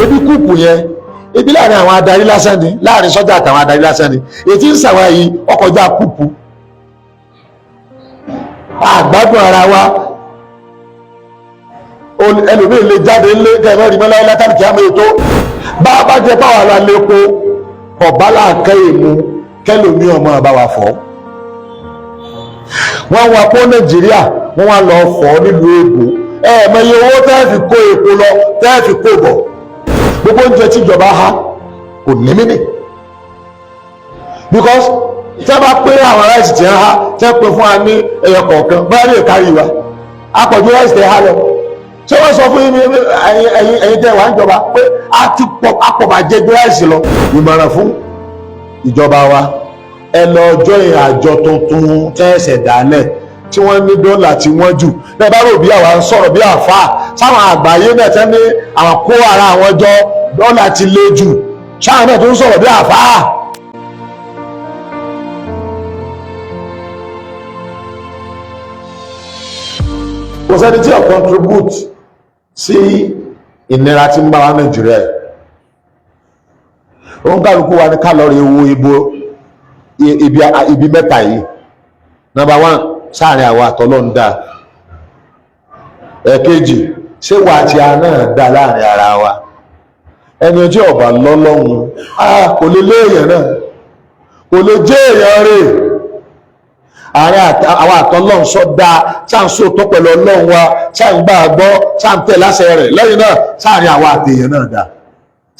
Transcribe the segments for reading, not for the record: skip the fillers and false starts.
Ebi coup yẹn, ebi láàrin àwọn adarí lásán ni, láàrin sọ́jà àtàwọn adarí lásán ni. Ètí ń sàwọn yìí ọkọjá coup. Àgbádùn ara wa. Ẹlòmíì lè jáde ńlé kẹfẹ́ rí mọ́láyé látàrí kí á mọ́ ètò bá a bá jẹ báwa la lépo ọ̀bá làákẹ́ èmu kẹlòmíì ọmọ àbá wa fọ́. Wọ́n wá pọ́ Nàìjíríà, wọ́n wá lọ fọ́ nílùú Èbó. Ẹ̀ẹ̀mẹyẹ owó tẹ́ẹ̀ fi kó epo lọ, tẹ́ẹ̀ fi kó bọ̀. Gbogbo oúnjẹ tíjọba há kò ní mí nì, because tí a bá pé àwọn rice tí ń há, tí wọ́n pè fún wa ní ẹyọ kọ̀ọ̀kan, báyà lè kárí wa apọ̀jù rice tẹ̀ há lọ. Ṣé wọ́n sọ fún yín, ẹ̀yin tẹ́ wà ń jọba, pé a ti pọ̀ apọ̀bàjẹ́ ju rice lọ? Ìmọ̀ràn fún ìjọba wa: ẹ lọ join àjọ tuntun tẹ́ẹ̀sẹ̀ dálẹ̀ tí wọ́n ní dọ́là tí wọ́n jù bẹ́ẹ̀ bá rò bí àwa ń sọ̀rọ̀ bí àfáà sáwọn àgbáyé náà tẹ́ ní àwọn kó ara àwọn jọ, dọ́là ti le jù, sáwọn náà tó ń sọ̀rọ̀ bí àfáà. Kò sẹ́ni tí ò contribute sí ìnira tí ń bá wa Nàìjíríà. Òun kálukú wa ní kálọ̀rì ewu ibo ibi mẹ́ta yìí. Number one, sáàrin àwọn àtọ́lọ́ ń dáa. Ẹ̀kejì, ṣé wà tí a náà dá láàrin ara wa? Ẹni tí ọba lọ́lọ́run kò lè lé èèyàn náà, kò lè jẹ́ èèyàn rẹ̀. Àárín àwọn àtọ́lọ́run sọ dáa, ṣáà ń sòótọ́ pẹ̀lú Ọlọ́run wa, ṣáà ń gbà gbọ́, ṣáà ń tẹ̀ láṣẹ rẹ̀. Lẹ́yìn náà, sáàrin àwọn àtèèyàn náà dáa,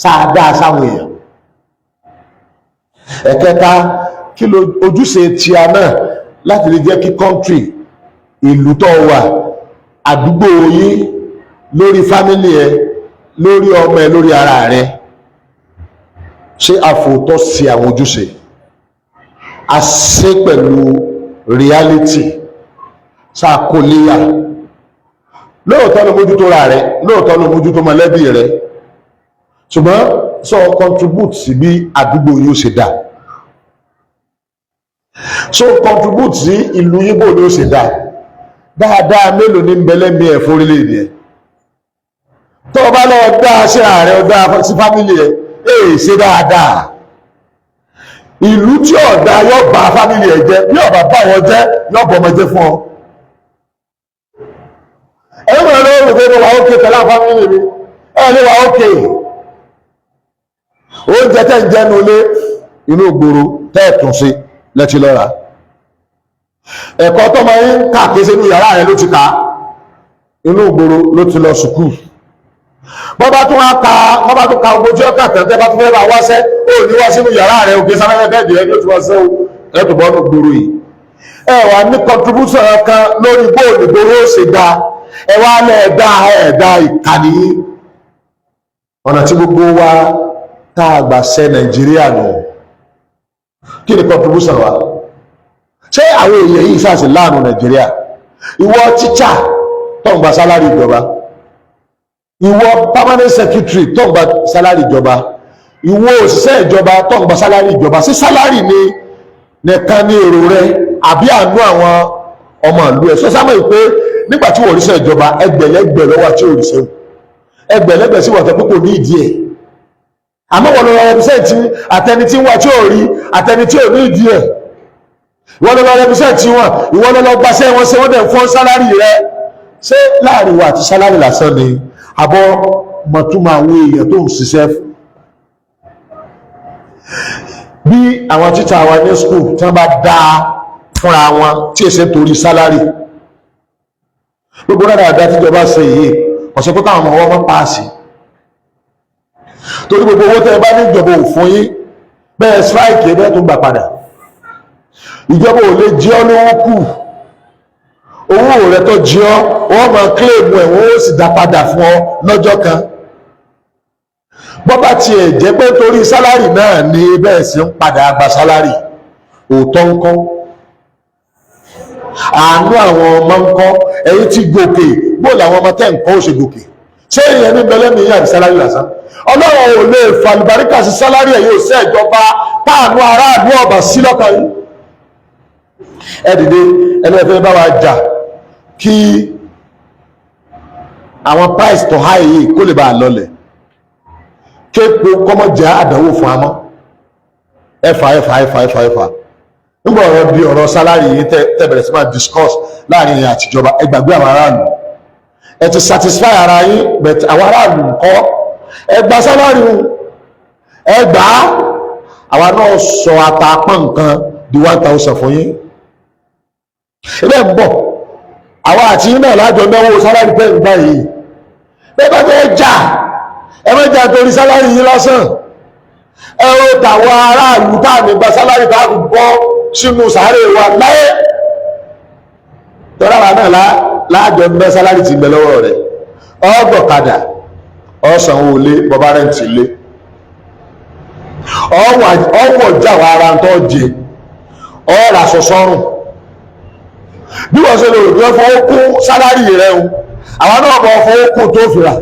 sáà dáa sáwọn èèyàn. Ẹ̀kẹta, kí ló ojúṣe tí a náà láti lè jẹ́ kí country, ìlú tó wà, àdúgbò yín, lórí family ẹ, lórí ọmọ ẹ, lórí ara rẹ? Ṣé àfòótọ́ sí àwọn ojúṣe a ṣe pẹ̀lú reality ṣàkóléyà? Lóòótọ́ ló mójútó ra rẹ, lóòótọ́ ló mójútó mọ̀lẹ́bí rẹ, ṣùgbọ́n sọ contribute sí bí àdúgbò yóò ṣe dáa? So contribute sí ìlú yíbò ní ó ṣe dáa? Dáadáa mélòó ní bẹlẹ́mí ẹ̀ fórílẹ̀-èdè ẹ̀? Tó o bá lọ dáa sí ààrẹ, ọ dáa sí family ẹ̀, èè ṣe dáadáa. Ìlú tí ọ̀dà yóò bá family ẹ̀ jẹ́, bí ọ̀bà bá wọn jẹ́, yóò bọ̀ ọmọ jẹ́ fún ọ. Ẹ̀yìn mọ̀ lọ́wọ́ rò pé mo wà ókè pẹ̀lú àwọn family mi. Ẹ̀ ní wà ókè. Oúnjẹ tẹ́ ń jẹ́nu ilé, inú ògbòrò tẹ́ẹ̀tún sí lẹ́tí lọ́ra. Ẹ̀kọ́ tó máa ń kà kése inú yàrá rẹ̀ ló ti kà á, inú ìgboro ló ti lọ sùkúù. Bọ́bá tún wá ka, bọ́bá tún ka ogun tí ó kà tán, tẹ́ bá tún fẹ́ bá wáṣẹ́, ó ní wá sínú yàrá rẹ̀. Òkè sáfẹ́fẹ́ bẹ́ẹ̀dì ẹ̀ ló ti wáṣẹ́ o. Ẹ̀ tó bọ́ ní gbòòrò yìí, ẹ wà ní contribution kan lórí bóòlù ìgboro ó ṣe dáa. Ẹ wá lẹ́ẹ̀dá ẹ̀dá ìkànnì yìí. Ọ̀nà tí gbogbo wa tá a gbà ṣe Nàìjíríà nù, kí ni contribution wa? Ṣé àwọn èèyàn yìí ṣàṣì láàánú Nàìjíríà? Ìwọ tíṣà tó ń gba salary ìjọba, ìwọ permanent secretary tó ń gba salary ìjọba, ìwọ òṣìṣẹ́ ìjọba tó ń gba salary ìjọba, sí salary ni nìkan ní èrò rẹ, àbí àánú àwọn ọmọ ìlú ẹ? Sọ sámọ̀ pé nígbà tí wọ́n ríṣẹ́ ìjọba, ẹgbẹ̀lẹ́gbẹ̀ lọ́wọ́ àti òrìṣẹ́ ẹgbẹ̀lẹ́gbẹ̀ sí wọ̀tẹ́ púpọ̀ ní ìdí ẹ̀. Àmọ́ wọ́n lọ represent àtẹni tí ń wá tí ò rí, àtẹni tí ò ní ìdí ẹ̀. Ìwọ́n lọ represent wọn, ìwọ́n lọ gbaṣẹ́ wọn, ṣe wọ́n dẹ̀ fọ́n salary rẹ. Ṣé láàrin wa àti salary lásán ni, àbọ̀ mọ̀túnmọ̀ àwọn èèyàn tó ń ṣiṣẹ́ fún? Bí àwọn tíṣà wa ní school tí wọ́n bá dá fúnra wọn, tí èsè torí salary, gbogbo dáadáa tíjọba ṣe yìí, ọ̀sẹ̀ pé káwọn ọmọ wọn mọ́ pass. Torí gbogbo owó tẹ́ ẹ bá ní ìjọba ò fún yín, bẹ́ẹ̀ strike, bẹ́ẹ̀ tó gbà padà. Ìjọba ò lè jẹ́ ọ́ lówó kù. Owó rẹ tó jẹ́ ọ́, wọ́n máa claim ẹ̀, wọ́n ó sì dá padà fún ọ lọ́jọ́ kan. Bọ́ bá tiẹ̀ jẹ́ pé torí salary náà ni bẹ́ẹ̀ sì ń padà gba salary, òótọ́ ń kọ́, àánú àwọn ọmọ ń kọ́? Ẹ̀yin tí gòkè, bó làwọn ọmọ tẹ́ ń kọ́ ó ṣe gòkè? Ṣé èèyàn ní bẹlẹ́mì yín àti salary lásán? Ọlọ́run ò lè fàlùbáríkà sí salary ẹ̀ yóò ṣe ìjọba táànú aráàlú ọ̀bà sí lọ́kàn yìí. Ẹ dìde, ẹni ẹ fẹ́ bá wa jà kí àwọn price tó high yìí kó lè bá a lọlẹ̀. Kéèpo kọ́mọ jẹ́ àdánwò fún amọ́. Ẹfà ẹfà ẹfà ẹfà ẹfà. Nígbà ọ̀rọ̀ bí ọ̀rọ̀ salary yìí tẹ́ bẹ̀rẹ̀ sí máa discuss láàrin ìyẹn àtijọba, ẹ gbàgbé àwọn aráàlú. Ẹ ti satisfy ara yín, but àwọn aráàlú ńkọ́? Ẹ gba salary, ẹ gbà á. Àwa náà sọ àtàpọ̀ nǹkan di 1,000 fún yín. Ibẹ̀ ń bọ̀, àwa àti yín náà lájọ náwó salary pẹ́ ń gbà yìí. Bẹ́ẹ̀ bá fẹ́ jà, ẹ má jà torí salary yín lásán. Ẹ ó tàwọn aráàlú tá à ní gba salary, tá à ń bọ́ sínú sàárè wa láyé tọ́lá wa náà láàjọ ń bẹ́ salary ti ń bẹ lọ́wọ́ rẹ̀. Ọgbọ̀kadà, ọ̀sánwó ilé, bọ́bá rent ilé, ọwọ̀ jáwọ́ ara tó jẹ, ọ̀rà sọ̀sọ́rùn. Bí wọ́n ṣe lè rò bí wọ́n fọwọ́ kún salary rẹ̀ o, àwọn náà bọ̀ fọwọ́ kún tó fìrà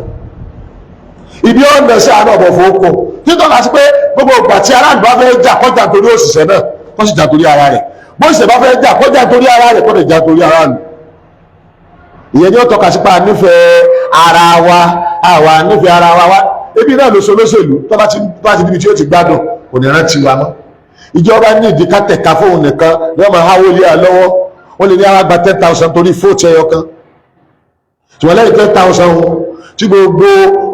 ibi ọ̀nà sí, àwọn náà bọ̀ fọwọ́ kún títọ́ láti pé gbogbo ìgbà tí aráàlú bá fẹ́ jà, kọjá torí òṣìṣẹ́ náà, kó sì jà torí ara rẹ̀. Bó ṣe bá fẹ́ jà, kọjá torí ara rẹ̀, kó lè jà torí aráàlú. Ìyẹn ni ó tọ́ka sípa nífẹ̀ẹ́ ara wa. Àwa nífẹ̀ẹ́ ara wa wá ebi náà ló so lóṣèlú. Tó bá ti níbi tí ó ti gbádùn, kò ní rántí wa mọ́. Ìjọba ní ìdí ká tẹ̀ka fóun nìkan ní wọ́n máa háwó lé à lọ́wọ́. Wọ́n lè ní àwọn gba 10,000 torí vote ẹyọ kan. Ṣùgbọ́n lẹ́yìn 10,000 tí gbogbo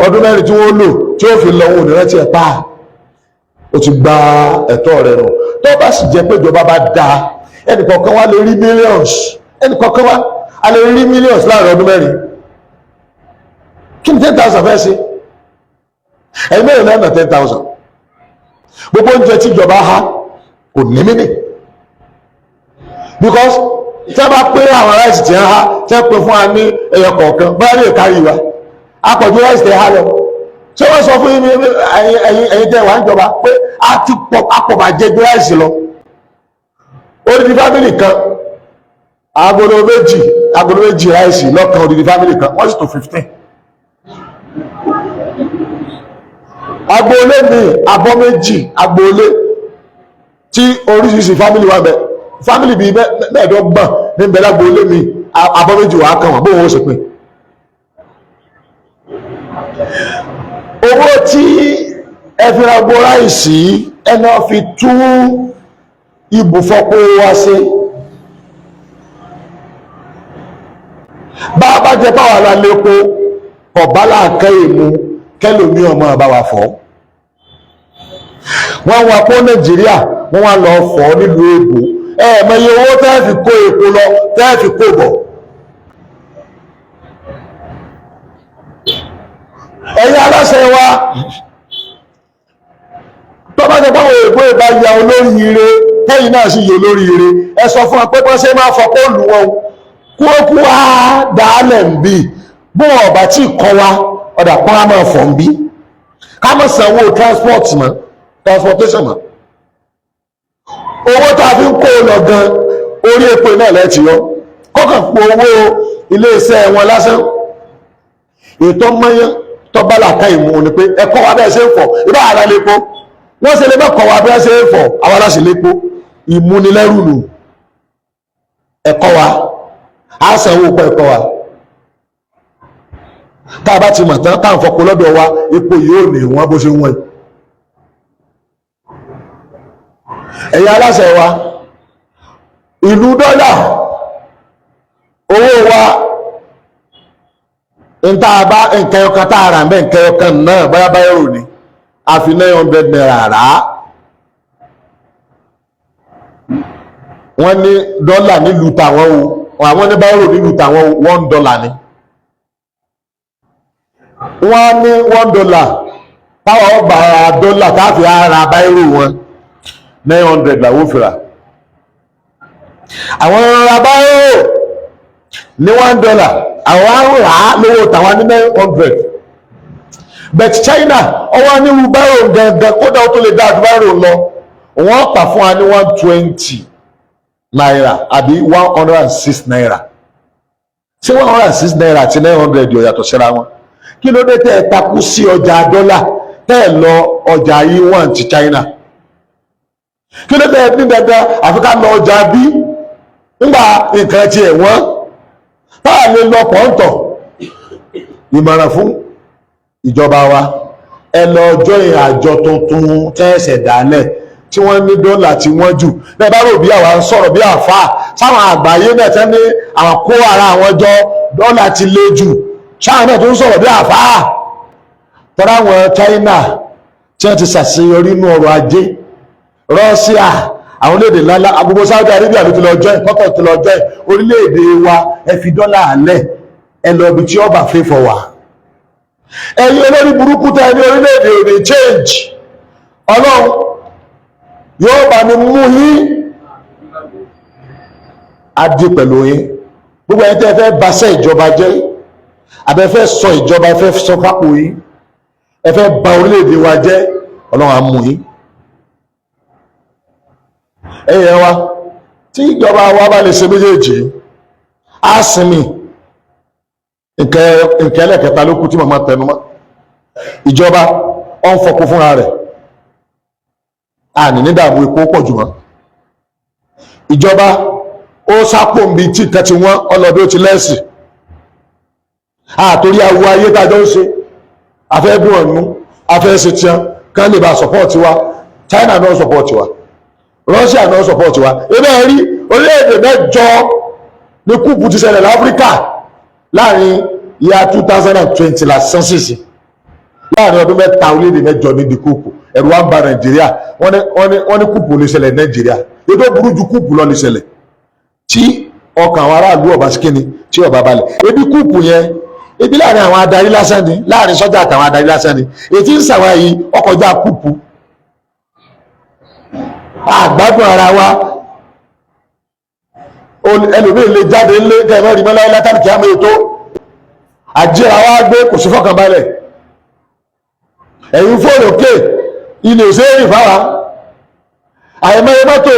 ọdún 4 tí wọ́n lò tí ó fi lọ, wọn ò ní rántí ẹ̀ pa. Ó ti gba ẹ̀tọ́ rẹ̀ nù. Tó bá sì jẹ́ pé ìjọba bá dáa, ẹnìkọ̀ọ̀kan wá lè rí millions, ẹnìkọ̀ọ̀kan wá a lè rí millions láàrin ọdún 4. Kí ni 10,000 fẹ́ ṣe? Ẹ̀yin mẹ́rin náà 10,000. Gbogbo oúnjẹ tí ìjọba há kò ní mí nì, because tí a bá pé àwọn rice tí ń há, tí wọ́n pè fún wa ní ẹyọ kọ̀ọ̀kan, báyọ̀ lè kárí wa apọ̀jù rice tẹ̀ há lọ. Ṣé wọ́n sọ fún yín, ẹ̀yin tẹ́ wà ń jọba, pé a ti pọ̀ apọ̀bàjẹ́ ju rice lọ? Odidi family kan, agolo méjì, agolo méjì rice lọ́kàn odidi family kan, wọ́n sì tó 15. Agboolé mi, abọ́ méjì, agboolé tí oríṣiríṣi family wà bẹ, family bíi 25 ní bẹ lágboolé mi, abọ́ méjì wà á kàn wọ́n. Bóun ó ṣe pín owó tí ẹ fi ra gbó ráìsì, ẹ náà fi tú ibùfọ́pọ̀ wá sí. Bá a bá jẹ báwa la lépo kọ̀bá láàkẹ́ ìmú kẹlòmí ọmọ àbáwá fọ́. Wọ́n wá pọ́ Nàìjíríà, wọ́n wá lọ fọ́ nílùú èbó. Ẹ̀ẹ̀mẹ̀yẹ owó tẹ́ fi kó epo lọ, tẹ́ fi kó bọ̀. Ẹ̀yin aláṣẹ wa, tó bá jẹ́ báwọn èbó ìbá ya olóríire, tẹ́yìn náà sì yẹ olóríire, ẹ sọ fún wa pé bọ́n ṣe máa fọ kóòlù wọn kúrókú á dàálẹ̀ ń bì. Bó ọ̀bà tí kọ́ wa ọ̀dà pọ́n á máa fọ̀ ń bí, ká má sanwó transport mọ́, transportation mọ́. Owó tá a fi ń kó o lọ gan, orí epo náà lẹ́ẹ̀tì yọ kọ́kàn pọ̀ owó iléeṣẹ́ wọn lásán. Ètò mọ́yán tọ́bálà ká ìmú ni pé ẹ̀kọ́ wa bẹ́ẹ̀ ṣe ń fọ̀ ibà ara lépo. Wọ́n ṣe lè bá kọ́ wa bẹ́ẹ̀ ṣe ń fọ̀, àwa láṣẹ lépo. Ìmúnilẹ́rù nù. Ẹ̀kọ́ wa á sanwó pọ̀, ẹ̀kọ́ wa tá a bá ti mọ̀ tán tá à ń fọpo lọ́dọ̀ wa, epo yìí ò ní wọ́n bó ṣe ń wọ̀nyí. Ẹ̀yin aláṣẹ wa, ìlú dọ́là owó wa nta bá nǹkan ọkàn tá a rà mbẹ́, nǹkan ọkàn náà bóyá báyọ̀rò ni a fi ₦900 rà á. Wọ́n ní dọ́là nílùú tàwọn o, àwọn ní báyọ̀rò nílùú tàwọn o, $1 ni wọ́n ní $1. Táwọn ọgbà dọ́là táfi ara báyọ̀rò wọn, 900 làwọn fi rà. Àwọn ra báyọ̀rò ní $1, àwọn á rà á lówó tàwọn ní 900. But China ọwọ́ nírú báyọ̀rò gangan, kódà ó tó lè dá àdúrà lọ, wọ́n tà fún wa ní ₦120 àbí ₦106. Ṣé ₦106 àti 900 yóò yàtọ̀ síra wọn? Kí ló dé tẹ́ ẹ takú sí ọjà dọ́là, tẹ́ ẹ lọ ọjà yuan ti China? Kí ló dé tẹ́ ẹ ní dandan àfi ká lọ ọjà bí nígbà nǹkan tiẹ̀ wọ́n táà lè lọ pọ̀ǹtọ̀? Ìmọ̀ràn fún ìjọba wa, Ẹ lọ join àjọ tuntun tẹ́ẹ̀sẹ̀ dálẹ̀ tí wọ́n ní dọ́là tí wọ́n jù. Bẹ́ẹ̀ bá rò bí àwa ń sọ̀rọ̀ bí àfáà sáwọn àgbáyé náà tẹ́ ní àwọn kó ara àwọn jọ, dọ́là ti le jù, sáwọn náà tó ń sọ̀rọ̀ bí àfáà. Tọ́ra àwọn China tí wọ́n ti ṣàṣeyọrí inú ọrọ̀ ajé, Russia, àwọn orílẹ̀-èdè ńláńlá, gbogbo Saudi Arabia ló ti lọ join, Qatar ti lọ join. Orílẹ̀-èdè wa, ẹ fi dọ́là alẹ̀, ẹ lọ ibi tí ọba fẹ́ fọ wá. Ẹ̀yin olórí burúkú tẹ́ ní orílẹ̀-èdè ò ní change, Ọlọ́run yóò bá ní mú yín adé pẹ̀lú yín. Gbogbo ẹ̀yin tẹ́ fẹ́ baṣẹ́ ìjọba jẹ́, àbẹ́ fẹ́ sọ ìjọba, ẹ fẹ́ sọ kápò yín, ẹ fẹ́ ba orílẹ̀-èdè wa jẹ́, Ọlọ́run á mú yín. Ẹ̀yin ẹ wa, tí ìjọba wa bá lè ṣe méjèèjì, á sinmi. Nǹkan ẹlẹ́kẹta ló kú tí màmá tẹnu mọ́. Ìjọba ọ ń fọpo fúnra rẹ̀, a ní nídààmú epo pọ̀ jù mọ́. Ìjọba ó sápò nbí tí nǹkan ti wọ́n, ọlọ́bí ó ti lẹ́sì àtòrí awo ayé tájọ́ ń ṣe, afẹ́ dùn ọ̀nù, afẹ́ ṣe tiẹ́ kán lè bá support wa. China náà support wa, Russia náà support wa. Ebe rí orílẹ̀-èdè mẹ́jọ ní coup ti ṣẹlẹ̀ láfíríkà láàrin ìyá 2020 lásán sísì. Láàrin ọdún 3, orílẹ̀-èdè mẹ́jọ ní di coup. Ẹ̀rù wa ń ba Nàìjíríà. Wọ́n ní coup lè ṣẹlẹ̀ Nàìjíríà. Ètò burú ju coup lọ lè ṣẹlẹ̀ tí ọkàn àwọn aráàlú ọba sí kíni tí ọba balẹ̀. Ebi coup yẹn, ebi láàrin àwọn adarí lásán ni, láàrin sọ́jà àtàwọn adarí lásán ni. Ètí ń sàwọn yìí ọkọjá coup. Àgbádùn ara wa. Ẹlòmíì lè jáde ńlé kẹfẹ́ rí mọ́láyé látàrí kí á mọ́ ètò àjíra wa gbé, kò sí fọkànbalẹ̀. Ẹ̀yìn fóònù òkè ilé òṣèré fáwa, àìmọye mọ́tò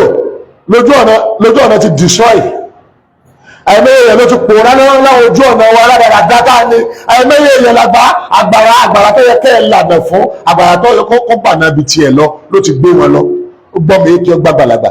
lójú ọ̀nà ti destroy, àìmọye èèyàn ló ti pòórá láwọn ojú ọ̀nà wa aládàra dáadáa ni. Àìmọye èèyàn làgbà àgbàrá tó yẹ kẹ́ ẹ̀ lànà fún, àgbàrá tó yẹ kó gbà náà bí tiẹ̀ lọ ló ti gbé wọn lọ. Ó gbọ́ mi kí ó gbàgbàlagbà.